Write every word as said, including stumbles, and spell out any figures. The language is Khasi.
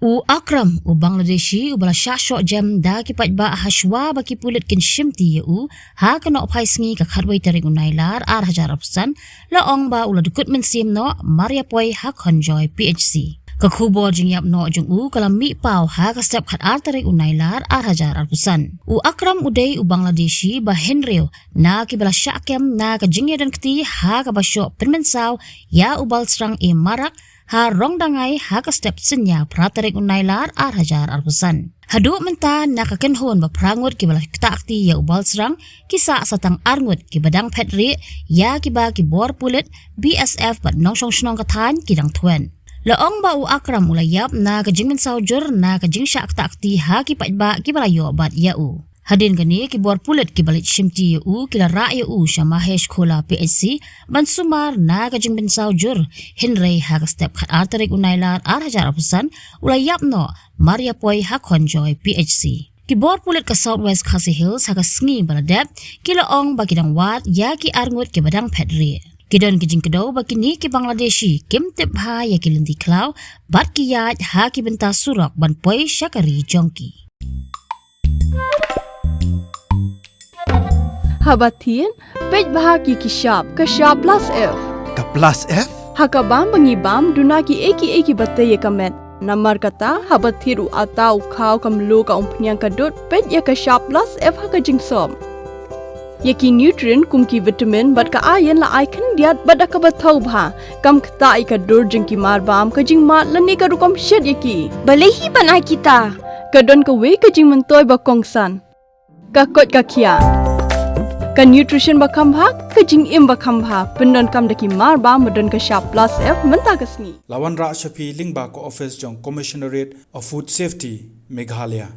U Akram, u Bangladeshi, uba la shah shoh jem da ki paidbah hashwa ba ki pulit kin shimti ïa u, ha ka nohphai sngi ka khatwei tarik u Nailar, ar hajar arphew san, la ong ba u la dkut mynsiem noh, mar ïa poi ha Khonjoy P H C. Ka khubor jingïap noh jong u ka la mih paw ha ka step khatar tarik u Nailar, ar hajar arphew san. U Akram u dei u Bangladeshi ba hynriew, na kiba la shah kem na ka jingïadon kti ha kaba shoh pynmynsaw ïa u Balsrang E Marak, ha Rongdangai ha ka step synñia phra tarik u Nailar ar hajar arphew san. Haduh mynta na ka kynhun ba phra ngut kiba la ktah kti ïa u Balsrang, ki sah sa tang ar ngut kiba dang phet rieh ïa kiba ki bor pulit, B S F bad nongshong shnong ka thaiñ ki dang thwet. La ong ba u Akram u la ïap na ka jingmynsaw jur na ka jingshah ktah kti ha ki paidbah kiba la ïoh bat ïa u. Hadien kane ki bor pulit kiba leit shimti ïa u ki la rah ïa u sha Mahesh Khola P H C ban sumar na ka jingmynsaw jur, hynrei ha ka step khatar tarik u Nailar ar hajar arphew san u la ïap noh, mar ïa poi ha Khonjoy P H C. Ki bor pulit ka South West Khasi Hills ha ka sngi ba la dep ki la ong ba ki dang wad ïa ki ar ngut kiba dang phet rieh. Ki don ki jingkdew ba kine ki Bangladeshi kim tip bha ïa ki lynti khlaw bad ki ïaid ha ki bynta surok ban poi sha ka ri jong ki. Haba thied, peit bha ki ki shap, ka shap plus F. Ka plus F? Ha ka bam ba ngi bam, duna ki ei ki ei kiba tei ïa ka met. Namar kata, haba thied u atta, u khaw, ka mluh, ka umphniang, ka dud, peit ïa ka shap plus F ha ka jingsop. Ïa ki nutrient kum ki vitamin bad ka iron la ai khyndiat bad da kaba thaw bha. Kam ktah ïa ka dur jong ki mar bam, ka jingmad lane ka rukom shet ïa ki. Balei hi ban ai kita? Ka don kawei ka jingmyntoi ba kongsan. Ka koit ka khiah. Ka nutrition ba kham bha, ka jingim ba kham bha. Pyndonkam da ki mar bam ba don ka shap plus F mynta ka sngi. La wanrah sha phi lyngba ka office jong Commissionerate of Food Safety, Meghalaya.